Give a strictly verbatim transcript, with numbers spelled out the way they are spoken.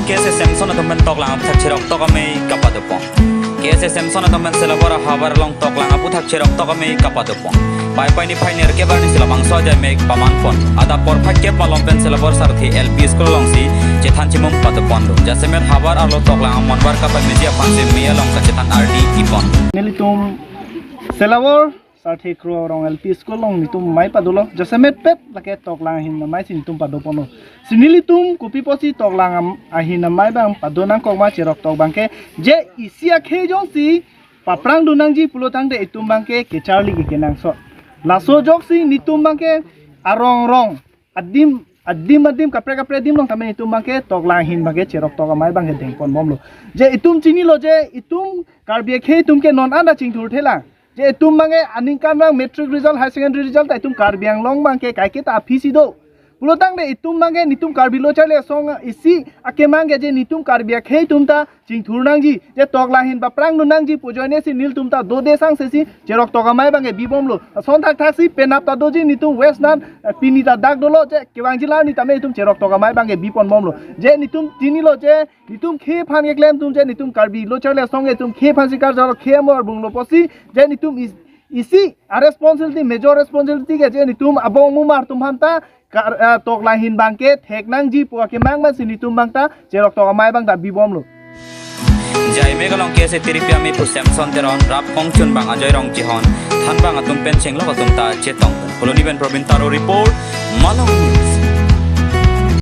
K S A Samson atum pen toklang aphuthak cheroktok amei kapadopon. K S A Samson atum pen Selabor ahavar along toklang aphuthak cheroktok amei kapadopon. Paipai niphai nerkep arni si labangso ajai mek pamanpon. Adap porphai kep malom pen Selabor Sarthe L P School alongsi chethan chimum padoponlo. Jasemet havar arlo toklang amonvar kapameji aphansi mei along kachethan ardi kipon. Nelitum Selabor Sarthe Kro Rong L P School along netum mei padolo. Jasemet pet lake toklang ahin amei si netum padoponlo. Si nelitum kopi pusi toklang am-, ahin amei abang padonangkok ma cheroktok abangke, je isi akhei jongsi paprangdun nangji pulotangte itum abangke kecharli ke kenangsot. Laso ajoksi netum abangke arong rong adim adim adim kaprek kaprek adim along tame netum abangke toklang ahin abangke cheroktok amei abangke dengponbomlo. Je itum chinilo je itum Karbi akhei atum ke non anta chingthurthelang. Je itum abangke aningkanvang matric result, higher secondary result ta itum Karbi Anglong abangke kaiketa aphi si do. Pulotangte itum abangke netum Karbi Lo Charli Asong isi akemang ke je netum Karbi akhei atum ta chingthur nangji, je toklang ahin paprangdun nangji pu ajoine si nelitum ta dode sangse si cheroktok amei abangke bibomlo. Ason thakthaksi penap ta doji netum West an, eh, pini ta dak dolo, je kevangji la ni tame itum cheroktok amei abangke biponbomlo. Je netum chinilo je netum khei aphan keklem atum je netum Karbi Lo Charli Asong atum khei aphansi karjalo, khei amor bunglo pusi je netum is-, isi a responsibility, major responsibility ke je netum abong mumar atum aphan ta kar-, ah, toklang ahin abangke thek nangji pu akemang abang si netum abang ta cheroktok amei abang ta bibomlo. Jai mek along K S A tiripi amei pu Samson Teron, rap kongchun abang Ajoy Rongchehon, thanbang atum pen chenglok atum ta chetong. Koloni pen Probin Taro report, Malong News.